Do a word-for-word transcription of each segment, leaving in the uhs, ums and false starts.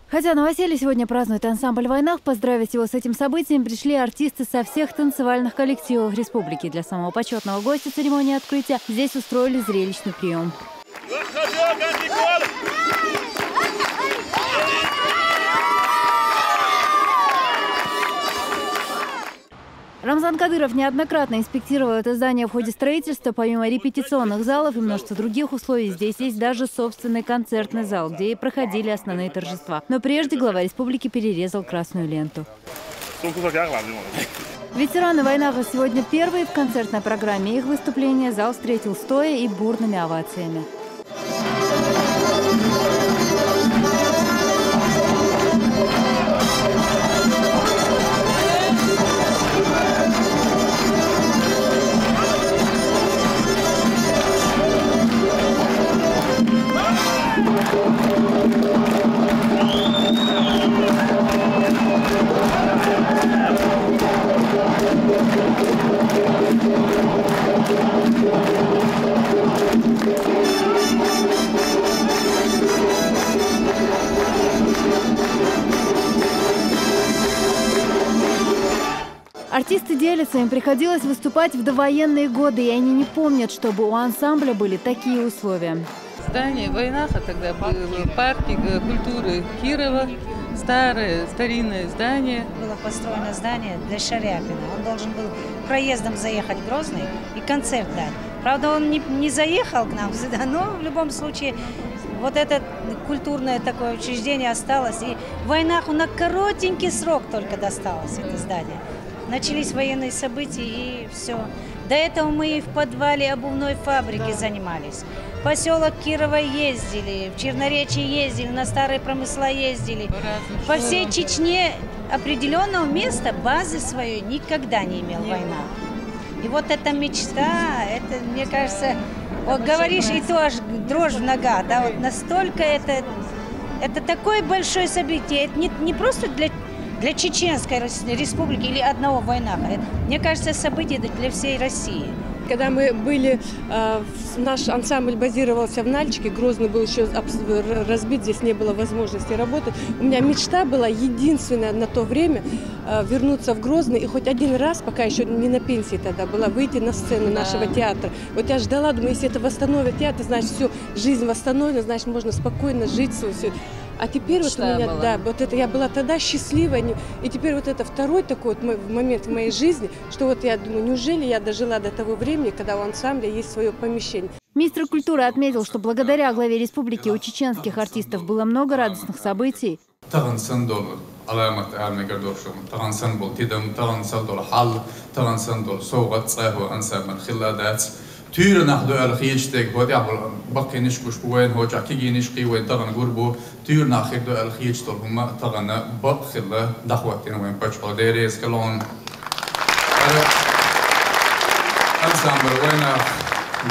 Хотя новоселье сегодня празднует ансамбль «Вайнах», поздравить его с этим событием пришли артисты со всех танцевальных коллективов республики. Для самого почетного гостя церемонии открытия здесь устроили зрелищный прием. Рамзан Кадыров неоднократно инспектировал это здание в ходе строительства. Помимо репетиционных залов и множества других условий, здесь есть даже собственный концертный зал, где и проходили основные торжества. Но прежде глава республики перерезал красную ленту. Ветераны «Вайнаха» сегодня первые в концертной программе. Их выступление зал встретил стоя и бурными овациями. Артисты делятся, им приходилось выступать в довоенные годы, и они не помнят, чтобы у ансамбля были такие условия. Здание «Вайнаха» тогда было, парки, э, культуры Кирова, старое, старинное здание. Было построено здание для Шаряпина. Он должен был проездом заехать в Грозный и концерт дать. Правда, он не, не заехал к нам сюда, но в любом случае вот это культурное такое учреждение осталось. И «Вайнаху» на коротенький срок только досталось это здание. Начались военные события и все. До этого мы и в подвале обувной фабрики занимались. В поселок Кирово ездили, в Черноречье ездили, на старые промысла ездили. По всей Чечне определенного места, базы своей никогда не имел «Вайнах». И вот эта мечта, это, мне кажется, вот говоришь, и то аж дрожь в ногах, да, вот настолько это, это такое большое событие. Это не, не просто для, для Чеченской Рес-, Республики или одного «Вайнаха. Это, мне кажется, событие для всей России. Когда мы были, э, в-, наш ансамбль базировался в Нальчике, Грозный был еще обс-, р-, разбит, здесь не было возможности работать. У меня мечта была единственная на то время, э, вернуться в Грозный и хоть один раз, пока еще не на пенсии тогда была, выйти на сцену нашего театра. Вот я ждала, думаю, если это восстановит театр, значит, всё, жизнь восстановлена, значит, можно спокойно жить, всё, всё. А теперь вот у меня, да, вот это я была тогда счастливая, не-, и теперь вот это второй такой вот мо-, момент в моей жизни, что вот я думаю, неужели я дожила до того времени, когда у ансамбля есть свое помещение? Министр культуры отметил, что благодаря главе республики у чеченских артистов было много радостных событий. Тахана санна дола Ӏаламат ала мегар долуш ду, тахана санна болу тидам, тахана санна долу хьал, тахана санна долу совгӀат цкъа а хӀокху ансамбльна хилла а дац. Туьйранахь ду аьлла хеташ дерг, хӀокху тӀехь болу баккхийнаш гуш бу вайна, хӀокху чохь кегийнаш кхин вайна тахана гур бу. Туьйранахь хир ду аьлла хеташ долу хӀума тахана бакъ а хилла, дӀахӀоттийна вайн пачхьо, Дела реза хуьлда хьуна. ХӀара ансамбль «Вайнах»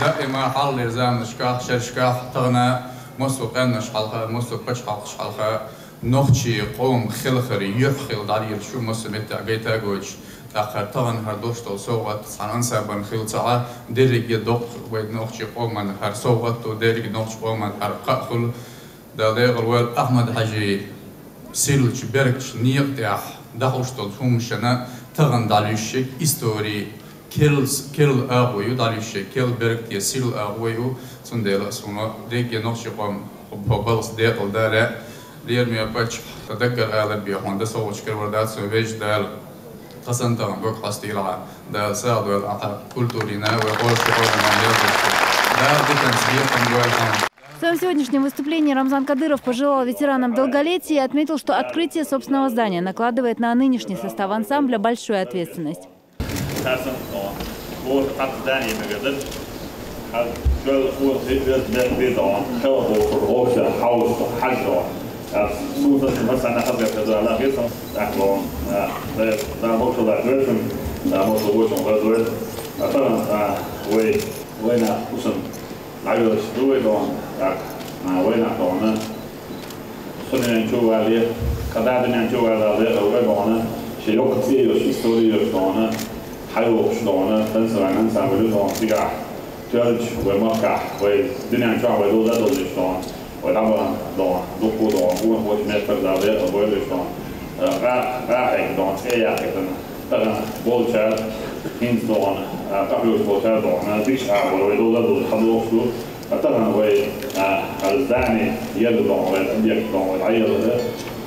даима хьалхалера заманашкахь, шерашкахь, тахана массо а къаьмнаш хьалха, массо а пачхьалкхаш хьалха, нохчийн къоман хелхар юьхь хилла дӀалелаш ю массо а меттехь гайта а гойтуш. ТӀаккха тахана хӀара долуш долу совгӀат цхьана ансамбльна хилла ца Ӏа, дерриге доккха вайн нохчийн къоман хӀара совгӀат ду, дерриге нохчийн къоман хӀара кхаъ хуьлу. Дала декъала войла Ахьмад-Хьаьжин сирлачу бергачу некъа тӀехь дӀахьуш долчу хӀуманашна тахана дӀалуьйш ерг историн керла, керла агӀо ю, дӀалуьйш ерг керла берг а, сирла агӀо ю, цундела ас хьуна дерриге нохчийн къоман хӀокху балхах декъала дан лаьа. Лераме паччахь, тхан даггара алар бен хьуна дан совгӀаташ карор дац, вайн Везачу Дала тхан санна тахана дог хьостийла хьан. Дала сагӀа дойла ахьа культурина, вайн къоста къоман мел дерг. Дала диканца бекхам бойла хьан. В своём сегодняшнем выступлении Рамзан Кадыров пожелал ветеранам долголетия и отметил, что открытие собственного здания накладывает на нынешний состав ансамбля большую ответственность. Со дуьнен чу вале, кху да дуьнен чу валале, вай бахана, шен йоккха цӀе йолуш, истори йолуш бахана, хьайвоккхуш бахана, танцевальный ансамбль бахана, цигахь тоьллачу вай махкахь, вай дуьнен чохь вай доза а долуш бахана, вай Тамаран дон, дукку дон, гуна хоч меттар да ле, а бойриш дон. Га, га хек дон, э я хек дон. Тахан болчар, хинс дон, а капюш болчар дон, а дикш а бой, вай дола дол, хаб лохшу. А тахан вай, а, а здание, ел дон, вай объект дон, вай айел да.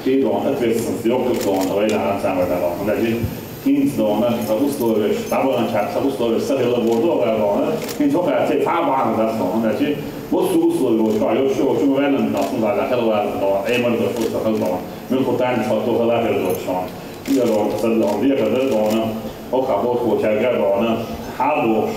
Ти дон, ответственность, ёк дон, вай на ансамбль да дон. Хинс дон, а условия, табан чак, условия, сахила бордо, а дон, хинс хока, те табан да дон, значит, вот условия, вот, а ёк, вот, вай на, на, на, на, хила, дон, эмер да, вот, сахил дон. Мин хутан, вот, то, хила, хила, дон. Ил дон, сахил дон, век да дон, хока, вот, вот, чага дон, хаб,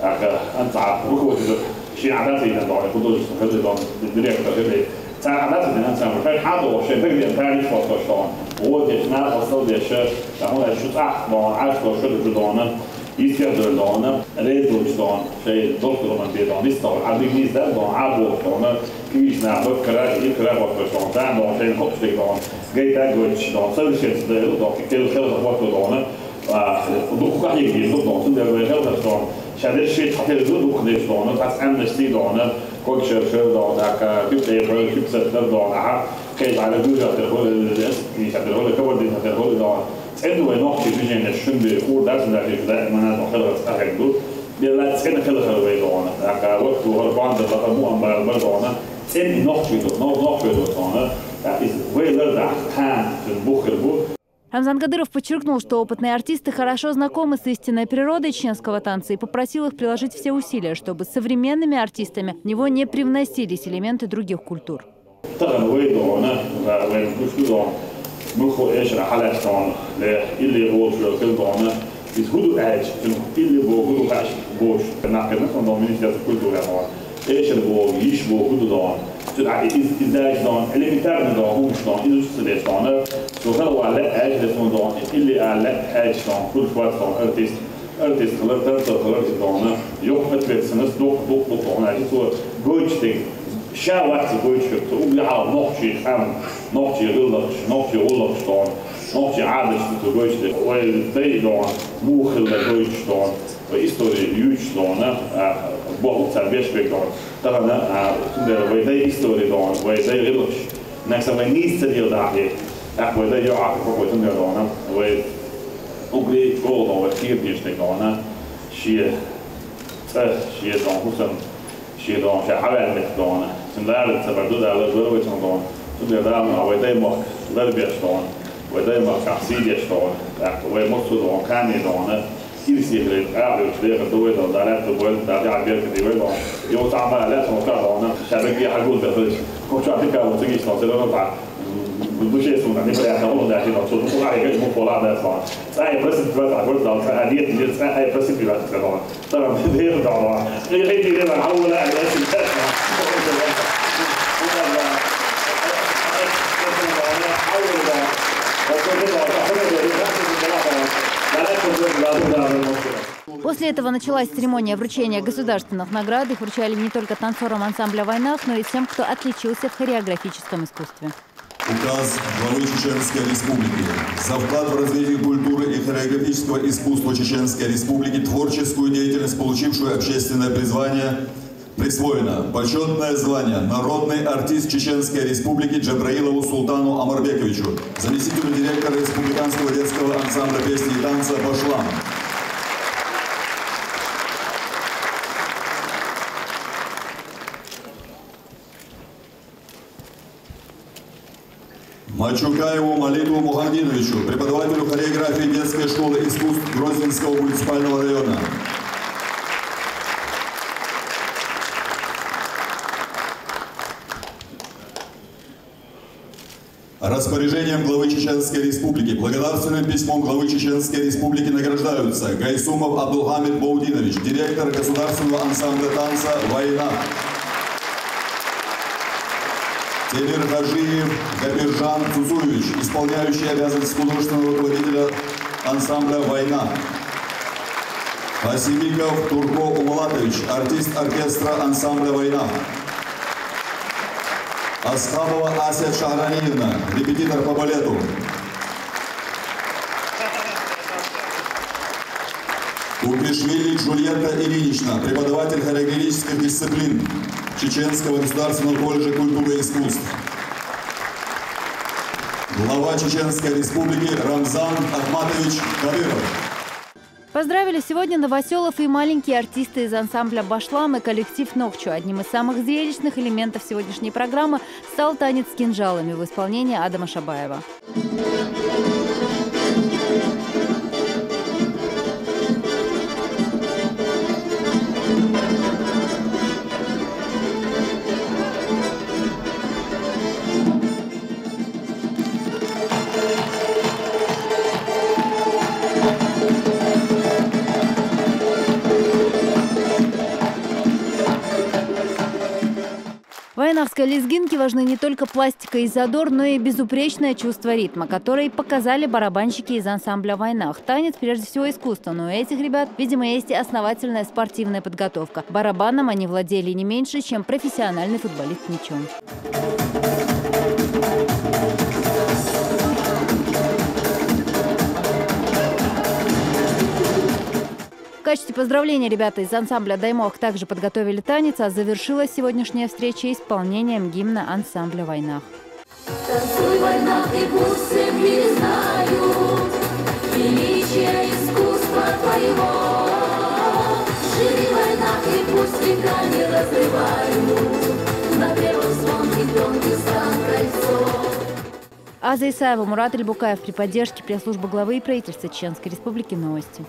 Ака, ансамбль, выходит, ши адасыйдан дон, художественный художественный директор хеби. Ца адасыйдан ансамбль, хай хадо, ши бигден тарих фото шон. Вот, на остал деше, а он ещё так, но, а что, что ты дона? Истер дона, резуч дон, ши доктор он бедон, истор, а бигниз да дон, а вот дона, квиш на, вот кра, и кра вот шон, да, дон, ши копштык дон, гей так вот, дон, совершенно, дон, кел, кел, вот дона. А, дух кахи ги, дух дон, сун дер хел хастон. Шадер ши хатер ду дух деш дон, тас амнести дон, кок шер шер дон, ака, кип эйбрел, кип сеттер дон, аха, кей бала гужа тер хол, эс, ни шадер хол, кавар дин шадер хол дон. Цен вай нохчи движение шунби, ур дарс да ши да, мана дон хел хаст ахек ду. Бела цен хел хел вай дон. Ака, вот, гу хор банда, бата бу амбар бар дон. Цен нохчи ду, но, нохчи ду дон. Из вайлар да, хан, цен бухер бу. Рамзан Кадыров подчеркнул, что опытные артисты хорошо знакомы с истинной природой чеченского танца, и попросил их приложить все усилия, чтобы современными артистами в него не привносились элементы других культур. Тахан вай дона, вай мушку дон, муху эшра халаш дон, ле, или волчу кыл дона, из худу эч, цун или бо худу хаш бош, нахер на дон министерство культуры дон. Эшер бо, иш бо, худу дон. Цун а из, из эч дон, элементарный дон, умш дон, из учится деш дон. Сухар ва ле эш дон, или а ле эч дон, кул шват дон, артист. Артист хылар, танцор хылар из дон. Ёк ответственность, дух, дух, дух дон. А из вот гойчтык, ша вакци гойчтык, то угли хал, нохчи хам, нохчи гыллакш, нохчи уллакш дон, нохчи адыш, то гойчтык. Ой, дай дон, мухылла гойч дон. История юч дона, а, бо уца бешбек дон. Тахан, а, тундер вай дай история дон, вай дай рилыш. Накса вай нистер ел дахи. Ах вай дай ё а, кой тундер дона. Вай угри гол дон, вай кир дештек дона. Ши, ц, ши дон, хусам. Ши дон, ша хавал мет дон. Син лар ца барду да лар зор вай чон дон. Тундер дона, вай дай мок, лар беш дон. Вай дай мок, ка си деш дон. Ах вай мосу дон, кани дона. Кирси хрен, а, вы что, это вы, да, да, это вы, да, да, берка, ты вы, да. Его там, а, лето, вот так, он, сейчас такие хагул, да, то есть, ну, что, а ты как, вот, ты что, все равно так. В душе, что, неприятно, он, да, ты, что, ну, а, я, ему пола, да, что. А, я просто, да, так, вот, да, а, нет, нет, а, я просто, да, так, он. Там, да, да, да. И, и, и, да, а, вот, да, да, да, да. После этого началась церемония вручения государственных наград. Их вручали не только танцорам ансамбля «Вайнах», но и тем, кто отличился в хореографическом искусстве. Указ главы Чеченской Республики. За вклад в развитие культуры и хореографического искусства Чеченской Республики, творческую деятельность, получившую общественное призвание, присвоено почетное звание «Народный артист Чеченской Республики» Джабраилову Султану Амарбековичу, заместителю директора Республиканского детского ансамбля песни и танца «Башлам». Мачукаеву Малиду Мухамединовичу, преподавателю хореографии детской школы искусств Грозненского муниципального района. Распоряжением главы Чеченской Республики, благодарственным письмом главы Чеченской Республики награждаются Гайсумов Абдулхамид Баудинович, директор государственного ансамбля танца «Вайнах». Темирхаджиев Габиржан Цуцуевич, исполняющий обязанности художественного руководителя ансамбля «Вайнах». Хасимиков Турко Умалатович, артист оркестра ансамбля «Вайнах». Асхабова Ася Шахраниевна, репетитор по балету. Купишвили Джульетта Ильинична, преподаватель хореографических дисциплин. Чеченского государственного колледжа культуры и искусств, глава Чеченской Республики Рамзан Ахматович Кадыров. Поздравили сегодня Новоселов и маленькие артисты из ансамбля «Башлам» и коллектив «Нохчо». Одним из самых зрелищных элементов сегодняшней программы стал танец с кинжалами в исполнении Адама Шабаева. Вайнахской лезгинке важны не только пластика и задор, но и безупречное чувство ритма, которое показали барабанщики из ансамбля «Вайнах». Танец, прежде всего, искусство, но у этих ребят, видимо, есть и основательная спортивная подготовка. Барабаном они владели не меньше, чем профессиональный футболист мячом. В качестве поздравления ребята из ансамбля «Даймох» также подготовили танец, а завершилась сегодняшняя встреча исполнением гимна ансамбля «Вайнах». Танцуй, Вайнах, и пусть все миры знают величие искусства твоего. Живи, Вайнах, и пусть века не разрывают на древом звонкий тонкий стан кольцо. Аза Исаева, Мурат Эльбукаев при поддержке пресс-службы главы и правительства Чеченской Республики. Новости.